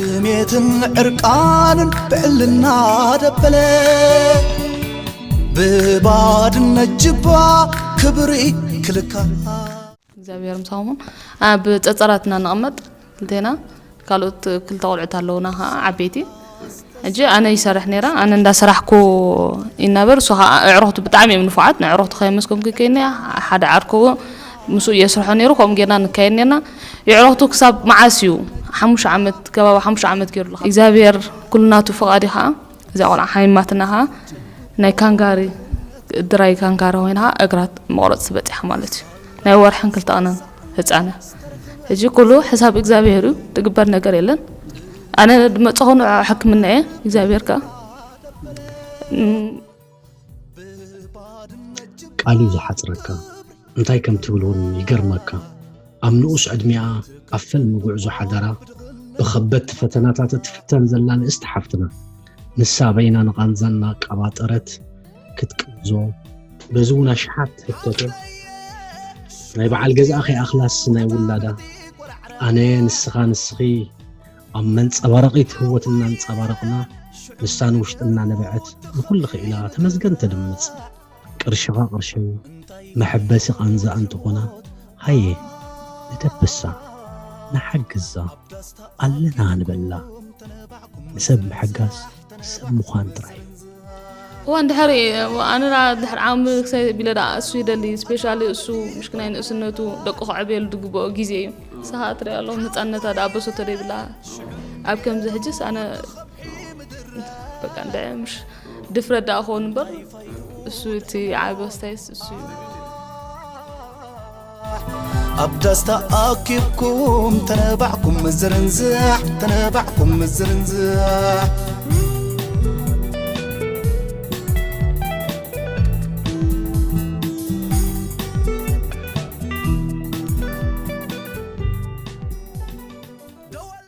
ጥሜትን ዕርቃንን ብዕልና ደበለ፣ ብባድነት ጅባ ክብሪ ክልካ። እግዚኣብሔር ምሳኹም። ኣብ ጸጸራትና ንቕመጥ ክልቴና፣ ካልኦት ክልተ ቆልዑት ኣለውና ከዓ ዓበይቲ። ሕጂ ኣነ ይሰርሕ ነይረ፣ ኣነ እንዳሰራሕኩ ይናበር። እሱ ከዓ ኣዕሩኽቱ ብጣዕሚ እዮም ንፉዓት። ንኣዕሩኽቱ ከየመስገንኩ ይከይኒ፣ ሓደ ዓርኩ ምስኡ የስርሖ ነይሩ። ከምኡ ጌርና ንካየድ ነርና። የዕሩኽቱ ክሳብ መዓስ እዩ? ሓሙሽተ ዓመት፣ ከባቢ ሓሙሽተ ዓመት ገይሩ ኣለኻ። እግዚኣብሔር ኩሉ ናቱ ፍቓድ እዩ ከዓ። እዛ ቆልዓ ሓሚማትና ከዓ ናይ ካንጋሪ፣ ድራይ ካንጋሪ ኮይና ከዓ እግራ መቑረፅ በፂሓ ማለት እዩ። ናይ ወርሕን ክልተ ቀንን ህፃን እያ። ሕጂ ኩሉ ሕሳብ እግዚኣብሔር እዩ፣ ዝግበር ነገር የለን። ኣነ ድመፀኹ ንዑ ሕክምና እየ እግዚኣብሔር ከዓ እም፣ ቃል እዩ ዝሓፅረካ። እንታይ ከም ትብል እውን ይገርመካ። ኣብ ንኡስ ዕድሚኣ ኣብ ፈልሚ ጉዕዞ ሓዳራ ብኸበድቲ ፈተናታት እትፍተን ዘላ ንእስቲ ሓፍትና፣ ንሳ በይና ንቓንዛ እናቀባጠረት ክትቅንዞ፣ በዚ እውን ኣሽሓት ሕቶቶ ናይ በዓል ገዛኣ ከይኣኽላስ ናይ ውላዳ ኣነ ንስኻ ንስኺ ኣብ መንጸባረቒት ህይወት እናንጸባረቕና ንሳ ንውሽጢ እናነበዐት ንኹሉ ክኢላ ተመስገን ተድምጽ። ቅርሽኻ ቅርሸይ መሐበሲ ቃንዛ እንተኾና ሃየ ንደብሳ ንሓግዛ ኣለና ንበላ። ንሰብ ምሕጋዝ ሰብ ምዃን ጥራይ እዩ። እዋ እንድሕሪ ኣነ ደኣ ድሕሪ ዓሚ ክሳይ ቢለ ደኣ እሱ ይደሊ ስፔሻሊ እሱ ምሽክናይ ንእስነቱ ደቁ ከዕብየሉ ዝግብኦ ግዜ እዩ። ንስኻ ትሪኣ ኣለኹ ህፃነታ ደኣ በሰቶ ደይብላ ኣብ ከምዚ ሕጅስ ኣነ በቃ እንደ ምሽ ድፍረት ደኣ ክኸውን እምበር እሱ እቲ ዓቢ ኣስታይስ እሱ እዩ። ኣብ ዳስ ተኣኪብኩም ተነባዕኩም ምዝርንዝሕ ተነባዕኩም ምዝርንዝሕ